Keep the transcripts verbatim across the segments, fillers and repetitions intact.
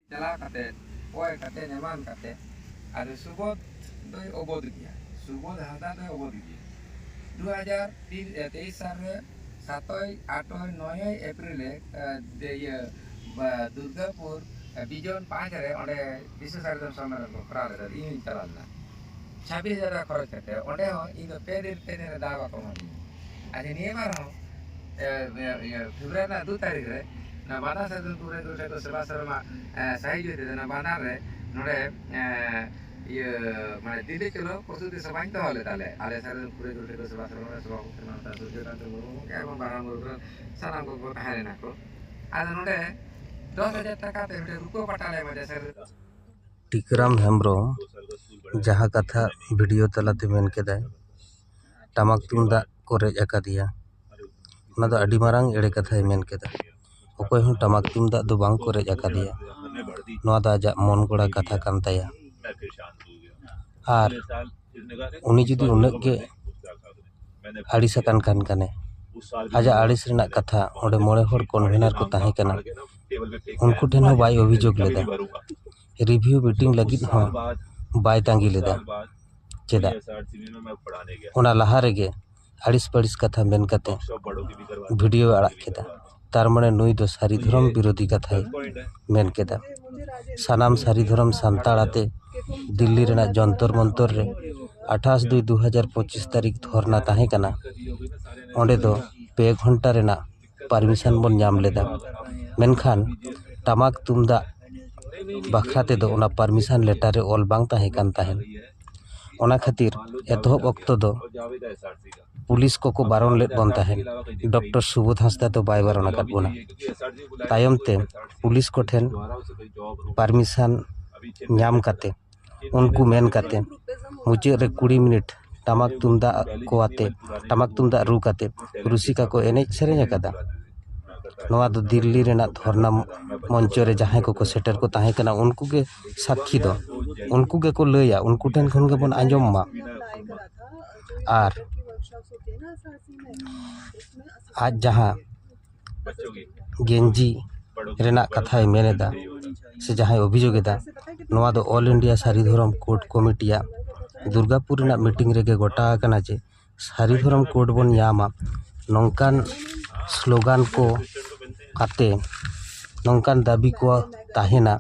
ᱪᱟᱞᱟᱣ ᱠᱟᱛᱮ, ᱠᱚᱭ ᱠᱟᱛᱮ, ᱮᱢᱟᱱ ᱠᱟᱛᱮ, ᱟᱫᱚ ᱥᱩᱵᱳᱫᱷ ᱫᱚᱭ ᱚᱵᱳᱫᱷ ᱜᱮᱭᱟ, ᱥᱩᱵᱳᱫᱷ ᱦᱟᱸᱥᱫᱟ ᱫᱚᱭ ᱚᱵᱳᱫᱷ ᱜᱮᱭᱟ᱾ ᱫᱩ ᱦᱟᱡᱟᱨ ᱛᱮᱭᱤᱥ ᱥᱟᱞ ᱨᱮ ᱥᱟᱛᱚᱭ, ᱟᱴᱚᱭ, ᱱᱚᱭᱚᱭ ᱮᱯᱨᱤᱞ ᱨᱮ, ᱮ, ᱫᱮ-, ᱤᱭᱟᱹ, ᱵᱟ-, ᱫᱩᱨᱜᱟᱯᱩᱨ, ᱮ, ᱵᱤᱡᱚᱱ ᱯᱟᱸᱪ ᱨᱮ ᱚᱸᱰᱮ ᱵᱤᱥᱥᱚ ᱥᱟᱨᱡᱚᱢ ᱥᱚᱢᱢᱮᱞᱚᱱ ᱠᱚ ᱠᱚᱨᱟᱣ ᱞᱮᱫᱟ, ᱤᱧ ᱦᱚᱸᱧ ᱪᱟᱞᱟᱣ ᱞᱮᱱᱟ᱾ ᱪᱷᱟᱵᱵᱤᱥ ᱦᱟᱡᱟᱨ ᱴᱟᱠᱟ ᱠᱷᱚᱨᱚᱪ ᱠᱟᱛᱮ, ᱚᱸᱰᱮ ᱦᱚᱸ ᱤᱧ ᱫᱚ ᱯᱮ ᱫᱤᱱ, ᱯᱮ ᱫᱤᱱ ᱨᱮ ᱫᱟᱣ ᱵᱟᱠᱚ ᱮᱢᱟ ᱫᱤᱧᱟ᱾ ᱟᱪᱪᱷᱟ, ᱱᱤᱭᱟᱹ ᱵᱟᱨ ᱦᱚᱸ, ᱮ, ᱤᱭᱟᱹ, ᱤᱭᱟᱹ, ᱯᱷᱮᱵᱽᱨᱩᱣᱟᱨᱤ ᱨᱮᱱᱟᱜ ᱫᱩ ᱛᱟᱹᱨᱤᱠᱷ ᱨᱮ ᱚᱱᱟ ᱵᱟᱸᱫᱷᱟ ᱥᱟᱹᱫᱷᱩ ᱠᱩᱲᱟᱹᱭ ᱜᱩᱨᱩ ᱴᱷᱟᱹᱠᱩᱨ ᱥᱮᱵᱟ ᱥᱮᱨᱢᱟ, ᱮ, ᱥᱟᱹᱦᱤᱡᱩᱦᱤ ᱛᱮ ᱚᱱᱟ ᱵᱟᱸᱫᱷᱟ ᱨᱮ ᱱᱚᱰᱮ, ᱮ, ᱤᱭᱟᱹ, ᱢᱟᱱᱮ ᱫᱤᱞᱞᱤ ᱪᱚᱞᱚ ᱯᱨᱚᱥᱛᱩᱛᱤ ᱥᱚᱵᱷᱟᱧ ᱫᱚᱦᱚ ᱞᱮᱫᱟ ᱞᱮ᱾ ᱟᱞᱮ ᱥᱟᱹᱫᱷᱩ ᱠᱩᱲᱟᱹᱭ ᱜᱩᱨᱩ ᱴᱷᱟᱹᱠᱩᱨ ᱥᱮᱵᱟ ᱥᱮᱨᱢᱟ ᱨᱮᱱ ᱥᱚᱵᱷᱟᱯᱚᱛᱤ ᱢᱟᱱᱚᱛᱟᱱ ᱥᱩᱨᱡᱚᱠᱟᱱᱛ ᱢᱩᱨᱢᱩ ᱜᱚᱢᱠᱮ ᱮᱵᱚᱝ ᱵᱟᱨᱦᱟᱢ ᱢᱩᱨᱢᱩ ᱨᱮᱱ ᱥᱟᱱᱟᱢ ᱠᱚᱠᱚ ᱛᱟᱦᱮᱸ ᱞᱮᱱᱟ ᱠᱚ᱾ ᱟᱫᱚ ᱱᱚᱰᱮ ᱫᱚᱥ ᱦᱟᱡᱟᱨ ᱴᱟᱠᱟ ᱛᱮ ᱢᱤᱫᱴᱮᱱ ᱨᱩᱯᱟᱹ ᱯᱟᱴᱟ ᱞᱮ ᱮᱢᱟ ᱫᱮᱭᱟ ᱥᱟᱹᱫᱷᱩ᱾ ᱴᱤᱠᱨᱟᱢ ᱦᱮᱢᱵᱨᱚᱢ ᱡᱟᱦᱟᱸ ᱠᱟᱛᱷᱟ ᱵᱷᱤᱰᱤᱭᱳ ᱛᱟᱞᱟᱛᱮ ᱢᱮᱱ ᱠᱮᱫᱟᱭ, ᱴᱟᱢᱟᱠ ᱛᱩᱢᱫᱟᱜ ᱠᱚ ᱨᱮᱡ ᱟᱠᱟᱫᱮᱭᱟ, ᱚᱱᱟ ᱫᱚ ᱟᱹᱰᱤ ᱢᱟᱨᱟᱝ ᱮᱲᱮ ᱠᱟᱛᱷᱟᱭ ᱢᱮᱱ ᱠᱮᱫᱟ᱾ ᱚᱠᱚᱭ ᱦᱚᱸ ᱴᱟᱢᱟᱠ ᱛᱩᱢᱫᱟᱜ ᱫᱚ ᱵᱟᱝ ᱠᱚ ᱨᱮᱡ ᱟᱠᱟᱫᱮᱭᱟ᱾ ᱱᱚᱣᱟ ᱫᱚ ᱟᱡᱟᱜ ᱢᱚᱱ ᱜᱚᱲᱟ ᱠᱟᱛᱷᱟ ᱠᱟᱱ ᱛᱟᱭᱟ᱾ ᱟᱨ ᱩᱱᱤ ᱡᱩᱫᱤ ᱩᱱᱟᱹᱜ ᱜᱮ ᱟᱹᱲᱤᱥ ᱟᱠᱟᱱ ᱠᱷᱟᱱ ᱠᱟᱱᱮ, ᱟᱡᱟᱜ ᱟᱹᱲᱤᱥ ᱨᱮᱱᱟᱜ ᱠᱟᱛᱷᱟ ᱚᱸᱰᱮ ᱢᱚᱬᱮ ᱦᱚᱲ ᱠᱚᱱᱵᱷᱮᱱᱟᱨ ᱠᱚ ᱛᱟᱦᱮᱸ ᱠᱟᱱᱟ, ᱩᱱᱠᱩ ᱴᱷᱮᱱ ᱦᱚᱸ ᱵᱟᱭ ᱚᱵᱷᱤᱡᱳᱜᱽ ᱞᱮᱫᱟ᱾ ᱨᱤᱵᱷᱤᱭᱩ ᱢᱤᱴᱤᱝ ᱞᱟᱹᱜᱤᱫ ᱦᱚᱸ ᱵᱟᱭ ᱛᱟᱺᱜᱤ ᱞᱮᱫᱟ᱾ ᱪᱮᱫᱟᱜ? ᱚᱱᱟ ᱞᱟᱦᱟ ᱨᱮᱜᱮ ᱟᱹᱲᱤᱥ ᱯᱟᱹᱲᱤᱥ ᱠᱟᱛᱷᱟ ᱢᱮᱱ ᱠᱟᱛᱮ ᱵᱷᱤᱰᱤᱭᱳ ᱟᱲᱟᱜ ᱠᱮᱫᱟ᱾ ᱛᱟᱨ ᱢᱟᱱᱮ ᱱᱩᱭ ᱫᱚ ᱥᱟᱹᱨᱤ ᱫᱷᱚᱨᱚᱢ ᱵᱤᱨᱳᱫᱷᱤ ᱠᱟᱛᱷᱟᱭ ᱢᱮᱱ ᱠᱮᱫᱟ᱾ ᱥᱟᱱᱟᱢ ᱥᱟᱹᱨᱤ ᱫᱷᱚᱨᱚᱢ ᱥᱟᱱᱛᱟᱲ ᱟᱛᱮ ᱫᱤᱞᱞᱤ ᱨᱮᱱᱟᱜ ᱡᱚᱱᱛᱚᱨ ᱢᱚᱱᱛᱚᱨ ᱨᱮ ᱟᱴᱷᱟᱥ ᱫᱩᱭ ᱫᱩ ᱦᱟᱡᱟᱨ ᱯᱚᱸᱪᱤᱥ ᱛᱟᱹᱨᱤᱠᱷ ᱫᱷᱚᱨᱱᱟ ᱛᱟᱦᱮᱸ ᱠᱟᱱᱟ᱾ ᱚᱸᱰᱮ ᱫᱚ ᱯᱮ ᱜᱷᱚᱱᱴᱟ ᱨᱮᱱᱟᱜ ᱯᱟᱨᱢᱤᱥᱚᱱ ᱵᱚᱱ ᱧᱟᱢ ᱞᱮᱫᱟ, ᱢᱮᱱᱠᱷᱟᱱ ᱴᱟᱢᱟᱠ ᱛᱩᱢᱫᱟᱜ ᱵᱟᱠᱷᱨᱟ ᱛᱮᱫᱚ ᱚᱱᱟ ᱯᱟᱨᱢᱤᱥᱚᱱ ᱞᱮᱴᱟᱨ ᱨᱮ ᱚᱞ ᱵᱟᱝ ᱛᱟᱦᱮᱸ ᱠᱟᱱ ᱛᱟᱦᱮᱸᱫ᱾ ᱚᱱᱟ ᱠᱷᱟᱹᱛᱤᱨ ᱮᱛᱚᱦᱚᱵ ᱚᱠᱛᱚ ᱫᱚ ᱯᱩᱞᱤᱥ ᱠᱚᱠᱚ ᱵᱟᱨᱚᱱ ᱞᱮᱫ ᱵᱚᱱ ᱛᱟᱦᱮᱸᱫ, ᱰᱚᱠᱴᱚᱨ ᱥᱩᱵᱳᱫᱷ ᱦᱟᱸᱥᱫᱟ ᱫᱚ ᱵᱟᱭ ᱵᱟᱨᱚᱱ ᱟᱠᱟᱫ ᱵᱚᱱᱟ᱾ ᱛᱟᱭᱚᱢ ᱛᱮ ᱯᱩᱞᱤᱥ ᱠᱚᱴᱷᱮᱱ ᱯᱟᱨᱢᱤᱥᱚᱱ ᱧᱟᱢ ᱠᱟᱛᱮ, ᱩᱱᱠᱩ ᱢᱮᱱ ᱠᱟᱛᱮ, ᱢᱩᱪᱟᱹᱫ ᱨᱮ ᱠᱩᱲᱤ ᱢᱤᱱᱤᱴ ᱴᱟᱢᱟᱠ ᱛᱩᱢᱫᱟᱜ ᱠᱚ ᱟᱛᱮ, ᱴᱟᱢᱟᱠ ᱛᱩᱢᱫᱟᱜ ᱨᱩ ᱠᱟᱛᱮ ᱨᱩᱥᱤᱠᱟ ᱠᱚ ᱮᱱᱮᱡ ᱥᱮᱨᱮᱧ ᱟᱠᱟᱫᱟ᱾ ᱱᱚᱣᱟ ᱫᱚ ᱫᱤᱞᱞᱤ ᱨᱮᱱᱟᱜ ᱫᱷᱚᱨᱱᱟ ᱢᱚᱧᱪᱚ ᱨᱮ ᱡᱟᱦᱟᱸᱭ ᱠᱚᱠᱚ ᱥᱮᱴᱮᱨ ᱠᱚ ᱛᱟᱦᱮᱸ ᱠᱟᱱᱟ, ᱩᱱᱠᱩ ᱜᱮ ᱥᱟᱹᱠᱷᱤ ᱫᱚ, ᱩᱱᱠᱩ ᱜᱮᱠᱚ ᱞᱟᱹᱭᱟ, ᱩᱱᱠᱩ ᱴᱷᱮᱱ ᱠᱷᱚᱱ ᱜᱮᱵᱚᱱ ᱟᱸᱡᱚᱢ ᱢᱟ᱾ ᱟᱨ ᱟᱡ ᱡᱟᱦᱟᱸ ᱜᱮᱧᱡᱤ ᱨᱮᱱᱟᱜ ᱠᱟᱛᱷᱟᱭ ᱢᱮᱱ ᱮᱫᱟ, ᱥᱮ ᱡᱟᱦᱟᱸᱭ ᱚᱵᱷᱤᱡᱳᱜᱽ ᱮᱫᱟ, ᱱᱚᱣᱟ ᱫᱚ ᱚᱞ ᱤᱱᱰᱤᱭᱟ ᱥᱟᱹᱨᱤ ᱫᱷᱚᱨᱚᱢ ᱠᱳᱰ ᱠᱚᱢᱤᱴᱤᱭᱟᱜ ᱫᱩᱨᱜᱟᱯᱩᱨ ᱨᱮᱱᱟᱜ ᱢᱤᱴᱤᱝ ᱨᱮᱜᱮ ᱜᱚᱴᱟ ᱟᱠᱟᱱᱟ ᱡᱮ ᱥᱟᱹᱨᱤ ᱫᱷᱚᱨᱚᱢ ᱠᱳᱰ ᱵᱚᱱ ᱧᱟᱢᱟ, ᱱᱚᱝᱠᱟᱱ ᱥᱞᱳᱜᱟᱱ ᱠᱚ ᱟᱛᱮ ᱱᱚᱝᱠᱟᱱ ᱫᱟᱹᱵᱤ ᱠᱚ ᱛᱟᱦᱮᱱᱟ,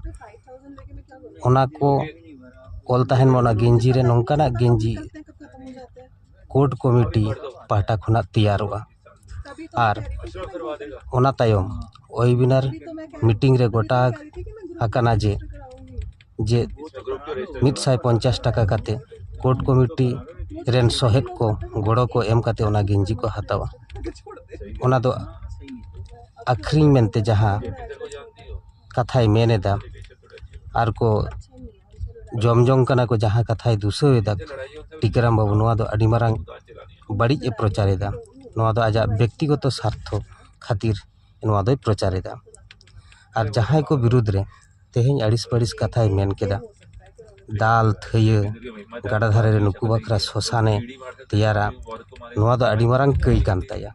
ᱚᱱᱟ ᱠᱚ ᱚᱞ ᱛᱟᱦᱮᱱ ᱢᱟ ᱚᱱᱟ ᱜᱮᱧᱡᱤ ᱨᱮ, ᱱᱚᱝᱠᱟᱱᱟᱜ ᱜᱮᱧᱡᱤ ᱠᱳᱰ ᱠᱚᱢᱤᱴᱤ ᱯᱟᱦᱴᱟ ᱠᱷᱚᱱᱟᱜ ᱛᱮᱭᱟᱨᱚᱜᱼᱟ᱾ ᱟᱨ ᱚᱱᱟ ᱛᱟᱭᱚᱢ ᱳᱭᱮᱵᱤᱱᱟᱨ ᱢᱤᱴᱤᱝ ᱨᱮ ᱜᱚᱴᱟ ᱟᱠᱟᱱᱟ ᱡᱮ ᱡᱮ ᱢᱤᱫ ᱥᱟᱭ ᱯᱚᱧᱪᱟᱥ ᱴᱟᱠᱟ ᱠᱟᱛᱮ ᱠᱳᱰ ᱠᱚᱢᱤᱴᱤ ᱨᱮᱱ ᱥᱚᱦᱮᱫ ᱠᱚ ᱜᱚᱲᱚ ᱠᱚ ᱮᱢ ᱠᱟᱛᱮ ᱚᱱᱟ ᱜᱮᱧᱡᱤ ᱠᱚ ᱦᱟᱛᱟᱣᱟ᱾ ᱚᱱᱟ ᱫᱚ ᱟᱹᱠᱷᱨᱤᱧ ᱢᱮᱱᱛᱮ ᱡᱟᱦᱟᱸ ᱠᱟᱛᱷᱟᱭ ᱢᱮᱱ ᱮᱫᱟ ᱟᱨ ᱠᱚ ᱡᱚᱢ ᱡᱚᱝ ᱠᱟᱱᱟ ᱠᱚ, ᱡᱟᱦᱟᱸ ᱠᱟᱛᱷᱟᱭ ᱫᱩᱥᱟᱹᱣ ᱮᱫᱟ ᱴᱤᱠᱟᱹᱨᱟᱢ ᱵᱟᱹᱵᱩ, ᱱᱚᱣᱟ ᱫᱚ ᱟᱹᱰᱤ ᱢᱟᱨᱟᱝ ᱵᱟᱹᱲᱤᱡ ᱮ ᱯᱨᱚᱪᱟᱨ ᱮᱫᱟ᱾ ᱱᱚᱣᱟ ᱫᱚ ᱟᱡᱟᱜ ᱵᱮᱠᱛᱤᱜᱚᱛᱚ ᱥᱟᱨᱛᱷᱚ ᱠᱷᱟᱹᱛᱤᱨ ᱱᱚᱣᱟ ᱫᱚᱭ ᱯᱨᱚᱪᱟᱨ ᱮᱫᱟ᱾ ᱟᱨ ᱡᱟᱦᱟᱸᱭ ᱠᱚ ᱵᱤᱨᱩᱫᱽ ᱨᱮ ᱛᱮᱦᱮᱧ ᱟᱹᱲᱤᱥ ᱯᱟᱹᱲᱤᱥ ᱠᱟᱛᱷᱟᱭ ᱢᱮᱱ ᱠᱮᱫᱟ, ᱫᱟᱞ ᱛᱷᱟᱹᱭᱟᱹ, ᱜᱟᱰᱟ ᱫᱷᱟᱨᱮ ᱨᱮ ᱱᱩᱠᱩ ᱵᱟᱠᱷᱨᱟ ᱥᱚᱥᱟᱱᱮ ᱛᱮᱭᱟᱨᱟ, ᱱᱚᱣᱟ ᱫᱚ ᱟᱹᱰᱤ ᱢᱟᱨᱟᱝ ᱠᱟᱹᱭ ᱠᱟᱱ ᱛᱟᱭᱟ᱾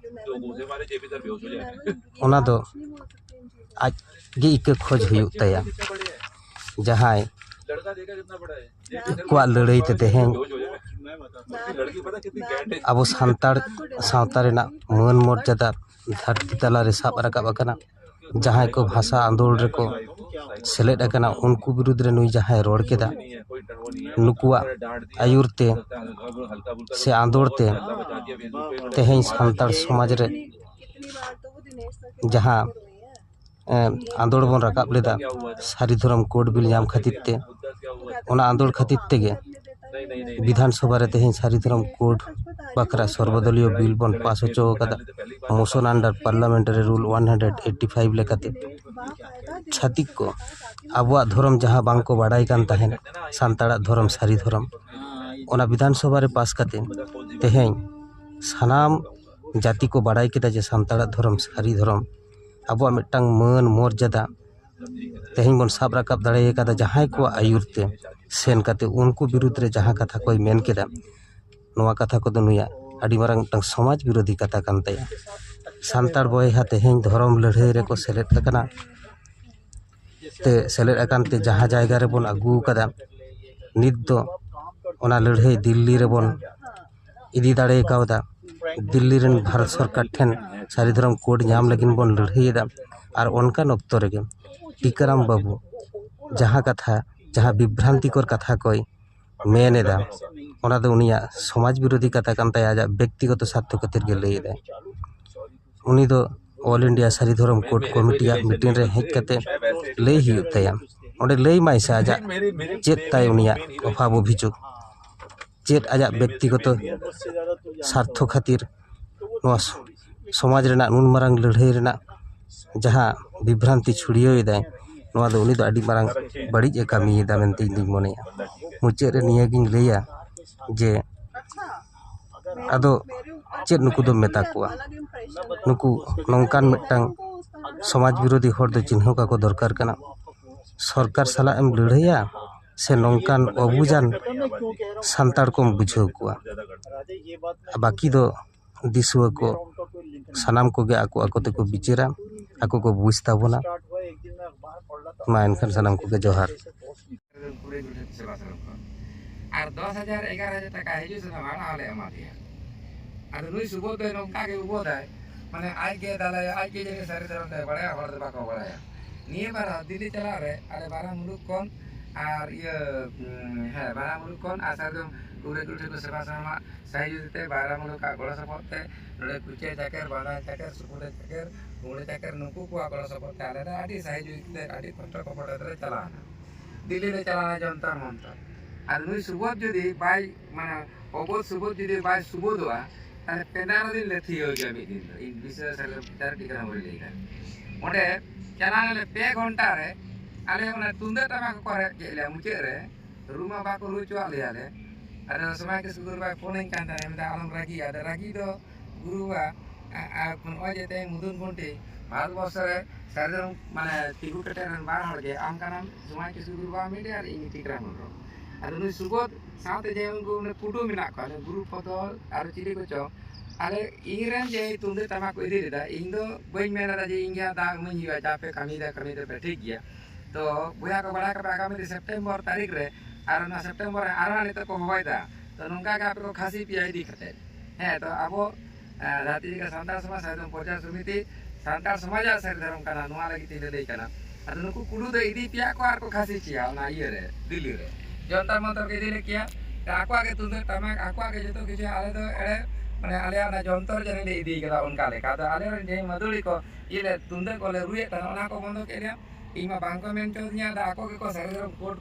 ᱚᱱᱟ ᱫᱚ ᱟᱡ ᱜᱮ ᱤᱠᱟᱹ ᱠᱷᱚᱡᱽ ᱦᱩᱭᱩᱜ ᱛᱟᱭᱟ᱾ ᱡᱟᱦᱟᱸᱭ ᱟᱠᱚᱣᱟᱜ ᱞᱟᱹᱲᱦᱟᱹᱭ ᱛᱮ ᱛᱮᱦᱮᱧ ᱟᱵᱚ ᱥᱟᱱᱛᱟᱲ ᱥᱟᱶᱛᱟ ᱨᱮᱱᱟᱜ ᱢᱟᱹᱱ ᱢᱚᱨᱡᱟᱫᱟ ᱫᱷᱟᱹᱨᱛᱤ ᱛᱟᱞᱟ ᱨᱮ ᱥᱟᱵ ᱨᱟᱠᱟᱵ ᱟᱠᱟᱱᱟ, ᱡᱟᱦᱟᱸᱭ ᱠᱚ ᱵᱷᱟᱥᱟ ᱟᱸᱫᱳᱲ ᱨᱮᱠᱚ ᱥᱮᱞᱮᱫ ᱟᱠᱟᱱᱟ, ᱩᱱᱠᱩ ᱵᱤᱨᱩᱫᱽ ᱨᱮ ᱱᱩᱭ ᱡᱟᱦᱟᱸᱭ ᱨᱚᱲ ᱠᱮᱫᱟ, ᱱᱩᱠᱩᱣᱟᱜ ᱟᱹᱭᱩᱨ ᱛᱮ ᱥᱮ ᱟᱸᱫᱳᱲ ᱛᱮ ᱛᱮᱦᱮᱧ ᱥᱟᱱᱛᱟᱲ ᱥᱚᱢᱟᱡᱽ ᱨᱮ ᱡᱟᱦᱟᱸ ᱮᱸ, ᱟᱸᱫᱳᱲ ᱵᱚᱱ ᱨᱟᱠᱟᱵ ᱞᱮᱫᱟ ᱥᱟᱹᱨᱤ ᱫᱷᱚᱨᱚᱢ ᱠᱳᱰ ᱵᱤᱞ ᱧᱟᱢ ᱠᱷᱟᱹᱛᱤᱨ ᱛᱮ, ᱚᱱᱟ ᱟᱸᱫᱳᱲ ᱠᱷᱟᱹᱛᱤᱨ ᱛᱮᱜᱮ ᱵᱤᱫᱷᱟᱱ ᱥᱚᱵᱷᱟ ᱨᱮ ᱛᱮᱦᱮᱧ ᱥᱟᱹᱨᱤ ᱫᱷᱚᱨᱚᱢ ᱠᱳᱰ ᱵᱟᱠᱷᱨᱟ ᱥᱚᱨᱵᱚᱫᱚᱞᱤᱭᱚ ᱵᱤᱞ ᱵᱚᱱ ᱯᱟᱥ ᱦᱚᱪᱚ ᱟᱠᱟᱫᱟ, monsoon under parliamentary rule one hundred eighty five ᱞᱮᱠᱟᱛᱮ᱾ ᱪᱷᱟᱹᱛᱤᱠ ᱠᱚ ᱟᱵᱚᱣᱟᱜ ᱫᱷᱚᱨᱚᱢ ᱡᱟᱦᱟᱸ ᱵᱟᱝ ᱠᱚ ᱵᱟᱲᱟᱭ ᱠᱟᱱ ᱛᱟᱦᱮᱸᱫ, ᱥᱟᱱᱛᱟᱲᱟᱜ ᱫᱷᱚᱨᱚᱢ ᱥᱟᱹᱨᱤ ᱫᱷᱚᱨᱚᱢ, ᱚᱱᱟ ᱵᱤᱫᱷᱟᱱ ᱥᱚᱵᱷᱟ ᱨᱮ ᱯᱟᱥ ᱠᱟᱛᱮ ᱛᱮᱦᱮᱧ ᱥᱟᱱᱟᱢ ᱡᱟᱹᱛᱤ ᱠᱚ ᱵᱟᱲᱟᱭ ᱠᱮᱫᱟ ᱡᱮ ᱥᱟᱱᱛᱟᱲᱟᱜ ᱫᱷᱚᱨᱚᱢ ᱥᱟᱹᱨᱤ ᱫᱷᱚᱨᱚᱢ, ᱟᱵᱚᱣᱟᱜ ᱢᱤᱫᱴᱟᱝ ᱢᱟᱹᱱ ᱢᱚᱨᱡᱟᱫᱟ ᱛᱮᱦᱮᱧ ᱵᱚᱱ ᱥᱟᱵ ᱨᱟᱠᱟᱵ ᱫᱟᱲᱮ ᱟᱠᱟᱫᱟ᱾ ᱡᱟᱦᱟᱸᱭ ᱠᱚᱣᱟᱜ ᱟᱹᱭᱩᱨ ᱛᱮ ᱥᱮᱱ ᱠᱟᱛᱮ ᱩᱱᱠᱩ ᱵᱤᱨᱩᱫᱽ ᱨᱮ ᱡᱟᱦᱟᱸ ᱠᱟᱛᱷᱟ ᱠᱚᱭ ᱢᱮᱱ ᱠᱮᱫᱟ, ᱱᱚᱣᱟ ᱠᱟᱛᱷᱟ ᱠᱚᱫᱚ ᱱᱩᱭᱟᱜ ᱟᱹᱰᱤ ᱢᱟᱨᱟᱝ ᱢᱤᱫᱴᱟᱝ ᱥᱚᱢᱟᱡᱽ ᱵᱤᱨᱳᱫᱷᱤ ᱠᱟᱛᱷᱟ ᱠᱟᱱ ᱛᱟᱭᱟ᱾ ᱥᱟᱱᱛᱟᱲ ᱵᱚᱭᱦᱟ ᱛᱮᱦᱮᱧ ᱫᱷᱚᱨᱚᱢ ᱞᱟᱹᱲᱦᱟᱹᱭ ᱨᱮᱠᱚ ᱥᱮᱞᱮᱫ ᱟᱠᱟᱱᱟ᱾ ᱛᱮ ᱥᱮᱞᱮᱫ ᱟᱠᱟᱱ ᱛᱮ ᱡᱟᱦᱟᱸ ᱡᱟᱭᱜᱟ ᱨᱮᱵᱚᱱ ᱟᱹᱜᱩ ᱟᱠᱟᱫᱟ, ᱱᱤᱛ ᱫᱚ ᱚᱱᱟ ᱞᱟᱹᱲᱦᱟᱹᱭ ᱫᱤᱞᱞᱤ ᱨᱮᱵᱚᱱ ᱤᱫᱤ ᱫᱟᱲᱮ ᱠᱟᱣᱫᱟ᱾ ᱫᱤᱞᱞᱤ ᱨᱮᱱ ᱵᱷᱟᱨᱚᱛ ᱥᱚᱨᱠᱟᱨ ᱴᱷᱮᱱ ᱥᱟᱹᱨᱤ ᱫᱷᱚᱨᱚᱢ ᱠᱳᱰ ᱧᱟᱢ ᱞᱟᱹᱜᱤᱫ ᱵᱚᱱ ᱞᱟᱹᱲᱦᱟᱹᱭ ᱮᱫᱟ᱾ ᱟᱨ ᱚᱱᱠᱟᱱ ᱚᱠᱛᱚ ᱨᱮᱜᱮ ᱴᱤᱠᱟᱹᱨᱟᱢ ᱵᱟᱹᱵᱩ ᱡᱟᱦᱟᱸ ᱠᱟᱛᱷᱟ, ᱡᱟᱦᱟᱸ ᱵᱤᱵᱷᱨᱟᱱᱛᱤᱠᱚᱨ ᱠᱟᱛᱷᱟ ᱠᱚᱭ ᱢᱮᱱ ᱮᱫᱟ, ᱚᱱᱟ ᱫᱚ ᱩᱱᱤᱭᱟᱜ ᱥᱚᱢᱟᱡᱽ ᱵᱤᱨᱳᱫᱷᱤ ᱠᱟᱛᱷᱟ ᱠᱟᱱ ᱛᱟᱭᱟ, ᱟᱡᱟᱜ ᱵᱮᱠᱛᱤᱜᱚᱛᱚ ᱥᱟᱨᱛᱷᱚ ᱠᱷᱟᱹᱛᱤᱨ ᱜᱮ ᱞᱟᱹᱭ ᱮᱫᱟᱭ᱾ ᱩᱱᱤ ᱫᱚ All India ᱥᱟᱹᱨᱤ ᱫᱷᱚᱨᱚᱢ ᱠᱳᱰ ᱠᱚᱢᱤᱴᱤᱭᱟᱜ ᱢᱤᱴᱤᱝ ᱨᱮ ᱦᱮᱡ ᱠᱟᱛᱮ ᱞᱟᱹᱭ ᱦᱩᱭᱩᱜ ᱛᱟᱭᱟ᱾ ᱚᱸᱰᱮ ᱞᱟᱹᱭ ᱢᱟᱭ ᱥᱮ ᱟᱡᱟᱜ ᱪᱮᱫ ᱛᱟᱭ ᱩᱱᱤᱭᱟᱜ ᱚᱵᱷᱟᱵᱽ ᱚᱵᱷᱤᱡᱳᱜᱽ, ᱪᱮᱫ ᱟᱡᱟᱜ ᱵᱮᱠᱛᱤᱜᱚᱛᱚ ᱥᱟᱨᱛᱷᱚ ᱠᱷᱟᱹᱛᱤᱨ ᱱᱚᱣᱟ ᱥ- ᱥᱚᱢᱟᱡᱽ ᱨᱮᱱᱟᱜ ᱱᱩᱱ ᱢᱟᱨᱟᱝ ᱞᱟᱹᱲᱦᱟᱹᱭ ᱨᱮᱱᱟᱜ ᱡᱟᱦᱟᱸ ᱵᱤᱵᱷᱨᱟᱱᱛᱤ ᱪᱷᱩᱲᱭᱟᱹᱣ ᱮᱫᱟᱭ, ᱱᱚᱣᱟ ᱫᱚ ᱩᱱᱤ ᱫᱚ ᱟᱹᱰᱤ ᱢᱟᱨᱟᱝ ᱵᱟᱹᱲᱤᱡ ᱮ ᱠᱟᱹᱢᱤᱭᱮᱫᱟ ᱢᱮᱱᱛᱮ ᱤᱧ ᱫᱩᱧ ᱢᱚᱱᱮᱭᱟ᱾ ᱢᱩᱪᱟᱹᱫ ᱨᱮ ᱱᱤᱭᱟᱹᱜᱤᱧ ᱞᱟᱹᱭᱟ ᱡᱮ ᱟᱫᱚ ᱪᱮᱫ ᱱᱩᱠᱩ ᱫᱚᱢ ᱢᱮᱛᱟ ᱠᱚᱣᱟ? ᱱᱩᱠᱩ ᱱᱚᱝᱠᱟᱱ ᱢᱤᱫᱴᱟᱝ ᱥᱚᱢᱟᱡᱽ ᱵᱤᱨᱳᱫᱷᱤ ᱦᱚᱲ ᱫᱚ ᱪᱤᱱᱦᱟᱹᱣ ᱠᱟᱠᱚ ᱫᱚᱨᱠᱟᱨ ᱠᱟᱱᱟ᱾ ᱥᱚᱨᱠᱟᱨ ᱥᱟᱞᱟᱜ ᱮᱢ ᱞᱟᱹᱲᱦᱟᱹᱭᱟ ᱥᱮ ᱱᱚᱝᱠᱟᱱ ᱚᱵᱩᱡᱟᱱ ᱥᱟᱱᱛᱟᱲ ᱠᱚᱢ ᱵᱩᱡᱷᱟᱹᱣ ᱠᱚᱣᱟ? ᱵᱟᱹᱠᱤ ᱫᱚ ᱫᱤᱥᱩᱣᱟᱹ ᱠᱚ ᱥᱟᱱᱟᱢ ᱠᱚᱜᱮ ᱟᱠᱚ ᱟᱠᱚ ᱛᱮᱠᱚ ᱵᱤᱪᱟᱹᱨᱟ, ᱟᱠᱚ ᱠᱚ ᱵᱩᱡᱽ ᱛᱟᱵᱚᱱᱟ᱾ ᱢᱟ ᱮᱱᱠᱷᱟᱱ ᱥᱟᱱᱟᱢ ᱠᱚᱜᱮ ᱡᱚᱦᱟᱨ᱾ ᱟᱨ ᱫᱚᱥ ᱦᱟᱡᱟᱨ ᱮᱜᱟᱨᱚ ᱦᱟᱡᱟᱨ ᱴᱟᱠᱟ ᱦᱤᱡᱩᱜ ᱥᱮᱱᱚᱜ ᱵᱷᱟᱲᱟ ᱦᱚᱸᱞᱮ ᱮᱢᱟ ᱫᱮᱭᱟ᱾ ᱟᱫᱚ ᱱᱩᱭ ᱥᱩᱵᱳᱫᱷ ᱫᱚ ᱱᱚᱝᱠᱟ ᱜᱮ ᱩᱵᱳᱫᱟᱭ, ᱢᱟᱱᱮ ᱟᱡ ᱜᱮ ᱫᱟᱞᱟᱭᱟ, ᱟᱡ ᱜᱮ ᱡᱟᱹᱱᱤᱡ ᱥᱟᱹᱨᱤ ᱫᱷᱚᱨᱚᱢ ᱫᱚᱭ ᱵᱟᱲᱟᱭᱟ, ᱦᱚᱲ ᱫᱚ ᱵᱟᱠᱚ ᱵᱟᱲᱟᱭᱟ᱾ ᱱᱤᱭᱟᱹ ᱵᱟᱨ ᱦᱚᱸ ᱫᱤᱞᱞᱤ ᱪᱟᱞᱟᱜ ᱨᱮ ᱟᱞᱮ ᱵᱟᱨᱟ ᱢᱩᱞᱩᱠ ᱠᱷᱚᱱ ᱟᱨ ᱤᱭᱟᱹ, ᱩᱸ, ᱦᱮᱸ, ᱵᱟᱨᱟ ᱢᱩᱞᱩᱠ ᱠᱷᱚᱱ ᱟᱨ ᱥᱟᱨᱡᱚᱢ ᱠᱩᱲᱤ ᱠᱚ ᱴᱷᱮᱱ ᱠᱚ ᱥᱮᱵᱟ ᱥᱮᱱᱚᱢᱟ ᱥᱟᱹᱦᱤᱡᱩᱜᱤ ᱛᱮ, ᱵᱟᱨᱟ ᱢᱩᱞᱩᱠ ᱟᱜ ᱜᱚᱲᱚ ᱥᱚᱯᱚᱦᱚᱫ ᱛᱮ ᱱᱚᱰᱮ ᱠᱩᱪᱟᱹ ᱪᱟᱠᱮᱨ, ᱵᱟᱸᱫᱟ ᱪᱟᱠᱮᱨ, ᱥᱩᱠᱩᱰᱟ ᱪᱟᱠᱮᱨ, ᱜᱩᱢᱲᱟᱹ ᱪᱟᱠᱮᱨ, ᱱᱩᱠᱩ ᱠᱚᱣᱟᱜ ᱜᱚᱲᱚ ᱥᱚᱯᱚᱦᱚᱫ ᱛᱮ ᱟᱞᱮ ᱫᱚ ᱟᱹᱰᱤ ᱥᱟᱹᱦᱤᱡᱩᱜᱤ ᱛᱮ, ᱟᱹᱰᱤ ᱠᱚᱥᱴᱚ ᱠᱚᱯᱚᱴ ᱛᱮᱞᱮ ᱪᱟᱞᱟᱣ ᱮᱱᱟ᱾ ᱫᱤᱞᱞᱤ ᱞᱮ ᱪᱟᱞᱟᱣ ᱮᱱᱟ ᱡᱚᱱᱛᱚᱨ ᱢᱚᱱᱛᱚᱨ᱾ ᱟᱨ ᱱᱩᱭ ᱥᱩᱵᱳᱫᱷ ᱡᱩᱫᱤ ᱵᱟᱭ, ᱢᱟᱱᱮ, ᱚᱵᱳᱫᱷ ᱥᱩᱵᱳᱫᱷ ᱡᱩᱫᱤ ᱵᱟᱭ ᱥᱩᱵᱳᱫᱷᱚᱜᱼᱟ, ᱛᱟᱦᱞᱮ ᱯᱮᱸᱫᱟᱨᱚ ᱫᱤᱱ ᱞᱮ ᱛᱷᱤᱭᱟᱹᱣ ᱜᱮᱭᱟ ᱢᱤᱫ ᱫᱤᱱ ᱫᱚ᱾ ᱤᱧ ᱵᱤᱥᱣᱟᱥ ᱨᱮ ᱯᱮᱸᱫᱟᱨᱚ ᱴᱤᱠᱟ ᱦᱚᱸ ᱵᱟᱹᱧ ᱞᱟᱹᱭ ᱫᱟ᱾ ᱚᱸᱰᱮ ᱪᱟᱞᱟᱣ ᱱᱟᱞᱮ ᱯᱮ ᱜᱷᱚᱱᱴᱟ ᱨᱮ, ᱟᱞᱮ ᱚᱱᱟ ᱛᱩᱢᱫᱟᱹᱜ ᱴᱟᱢᱟᱠ ᱠᱚᱠᱚ ᱨᱮᱫ ᱠᱮᱫ ᱞᱮᱭᱟ ᱢᱩᱪᱟᱹᱫ ᱨᱮ, ᱨᱩ ᱢᱟ ᱵᱟᱠᱚ ᱨᱩ ᱦᱚᱪᱚᱣᱟᱜ ᱞᱮᱭᱟ ᱞᱮ᱾ ᱟᱫᱚ ᱥᱚᱢᱟᱭ ᱠᱤᱥᱠᱩ ᱜᱩᱨᱩ ᱵᱟᱭ ᱯᱷᱳᱱᱟᱹᱧ ᱠᱟᱱ ᱛᱟᱦᱮᱱᱟ, ᱢᱮᱱᱫᱟ, "ᱟᱞᱚᱢ ᱨᱟᱹᱜᱤᱜᱼᱟ, ᱟᱫᱚ ᱨᱟᱹᱜᱤ ᱫᱚ ᱜᱩᱨᱩ ᱵᱟᱵᱟ, ᱟ-, ᱟ-, ᱱᱚᱜᱼᱚᱭ ᱡᱮ ᱛᱮᱦᱮᱧ ᱢᱩᱫᱩᱱ ᱜᱷᱚᱱᱴᱤ ᱵᱷᱟᱨᱚᱛ ᱵᱚᱨᱥᱚ ᱨᱮ ᱥᱟᱹᱨᱤ ᱫᱷᱚᱨᱚᱢ ᱢᱟᱱᱮ ᱛᱤᱸᱜᱩ ᱠᱮᱴᱮᱡ ᱨᱮᱱ ᱵᱟᱨ ᱦᱚᱲ ᱜᱮ, ᱟᱢ ᱠᱟᱱᱟᱢ ᱥᱚᱢᱟᱭ ᱠᱤᱥᱠᱩ ᱜᱩᱨᱩ ᱵᱟᱵᱟ ᱢᱤᱰᱤᱭᱟ ᱟᱨ ᱤᱧ ᱴᱤᱠᱨᱟᱢ ᱦᱮᱢᱵᱨᱚᱢ᱾ ᱟᱫᱚ ᱱᱩᱭ ᱥᱩᱵᱳᱫᱷ ᱥᱟᱶᱛᱮ ᱡᱮ ᱩᱱᱠᱩ ᱩᱱᱤ ᱠᱩᱰᱩ ᱢᱮᱱᱟᱜ ᱠᱚᱣᱟ, ᱩᱱᱤ ᱜᱩᱨᱩ ᱯᱚᱫᱚ ᱟᱨ ᱪᱤᱞᱤ ᱠᱚᱪᱚ, ᱟᱞᱮ ᱤᱧ ᱨᱮᱱ ᱡᱮ ᱛᱩᱢᱫᱟᱹᱜ ᱴᱟᱢᱟᱠ ᱠᱚ ᱤᱫᱤ ᱞᱮᱫᱟ, ᱤᱧ ᱫᱚ ᱵᱟᱹᱧ ᱢᱮᱱ ᱮᱫᱟ ᱡᱮ ᱤᱧ ᱜᱮ ᱦᱟᱸᱜ ᱫᱟᱣ ᱤᱢᱟᱹᱧ ᱦᱩᱭᱩᱜᱼᱟ, ᱡᱟ ᱯᱮ ᱠᱟᱹᱢᱤᱭᱮᱫᱟ ᱠᱟᱹᱢᱤ ᱫᱚᱯᱮ ᱴᱷᱤᱠ ᱜᱮᱭᱟ, ᱛᱚ ᱵᱚᱭᱦᱟ ᱠᱚ, ᱵᱟᱲᱟᱭ ᱠᱟᱯᱮ, ᱟᱜᱟᱢᱤ ᱫᱤᱱ ᱥᱮᱯᱴᱮᱢᱵᱚᱨ ᱛᱟᱹᱨᱤᱠᱷ ᱨᱮ ᱟᱨ ᱚᱱᱟ ᱥᱮᱯᱴᱮᱢᱵᱚᱨ ᱨᱮ ᱟᱨᱦᱚᱸ ᱱᱤᱛᱚᱜ ᱠᱚ ᱦᱚᱦᱚᱭᱮᱫᱟ᱾ ᱛᱚ ᱱᱚᱝᱠᱟ ᱜᱮ ᱟᱯᱮ ᱠᱚ ᱠᱷᱟᱹᱥᱤ ᱯᱮᱭᱟ ᱤᱫᱤ ᱠᱟᱛᱮ, ᱦᱮᱸ, ᱛᱚ ᱟᱵᱚ ᱮᱸ, ᱫᱷᱟᱹᱨᱛᱤ ᱨᱮ ᱥᱟᱱᱛᱟᱲ ᱥᱚᱢᱟᱡᱽ ᱥᱟᱨᱡᱚᱢ ᱯᱨᱚᱪᱟᱨ ᱥᱚᱢᱤᱛᱤ ᱥᱟᱱᱛᱟᱲ ᱥᱚᱢᱟᱡᱟᱜ ᱥᱟᱹᱨᱤ ᱫᱷᱚᱨᱚᱢ ᱠᱟᱱᱟ, ᱱᱚᱣᱟ ᱞᱟᱹᱜᱤᱫ ᱛᱤᱧ ᱞᱟᱹᱞᱟᱹᱭ ᱠᱟᱱᱟ᱾ ᱟᱫᱚ ᱱᱩᱠᱩ ᱠᱩᱞᱩ ᱫᱚ ᱤᱫᱤ ᱯᱮᱭᱟ ᱠᱚ ᱟᱨ ᱠᱚ ᱠᱷᱟᱹᱥᱤ ᱯᱮᱭᱟ ᱚᱱᱟ ᱤᱭᱟᱹ ᱨᱮ, ᱫᱤᱞᱞᱤ ᱨᱮ᱾ ᱡᱚᱱᱛᱚᱨ ᱢᱚᱱᱛᱚᱨ ᱠᱚ ᱤᱫᱤ ᱞᱮᱫ ᱠᱮᱭᱟ᱾ ᱟᱠᱚᱣᱟᱜ ᱜᱮ ᱛᱩᱢᱫᱟᱹᱜ ᱴᱟᱢᱟᱠ, ᱟᱠᱚᱣᱟᱜ ᱜᱮ ᱡᱚᱛᱚ ᱠᱤᱪᱷᱩ, ᱟᱞᱮ ᱫᱚ ᱮᱲᱮ, ᱢᱟᱱᱮ, ᱟᱞᱮᱭᱟᱜ ᱚᱱᱟ ᱡᱚᱱᱛᱚᱨ ᱡᱟᱹᱱᱤᱡ ᱞᱮ ᱤᱫᱤ ᱠᱟᱫᱟ ᱚᱱᱠᱟ ᱞᱮᱠᱟ᱾ ᱟᱫᱚ ᱟᱞᱮ ᱨᱮᱱ ᱡᱟᱦᱟᱸᱭ ᱢᱟᱹᱫᱩᱲᱤ ᱠᱚ ᱤᱭᱟᱹ ᱞᱮ, ᱛᱩᱢᱫᱟᱹᱜ ᱠᱚᱞᱮ ᱨᱩᱭᱮᱫ ᱛᱟᱦᱮᱱᱟ, ᱚᱱᱟ ᱠᱚ ᱵᱚᱱᱫᱚ ᱠᱮᱫ ᱞᱮᱭᱟ᱾ ᱤᱧ ᱢᱟ ᱵᱟᱝ ᱠᱚ ᱢᱮᱱ ᱦᱚᱪᱚ ᱫᱤᱧᱟ, ᱟᱫᱚ ᱟᱠᱚ ᱜᱮᱠᱚ ᱥᱟᱹᱨᱤ ᱫᱷᱚᱨᱚᱢ ᱠᱳᱰ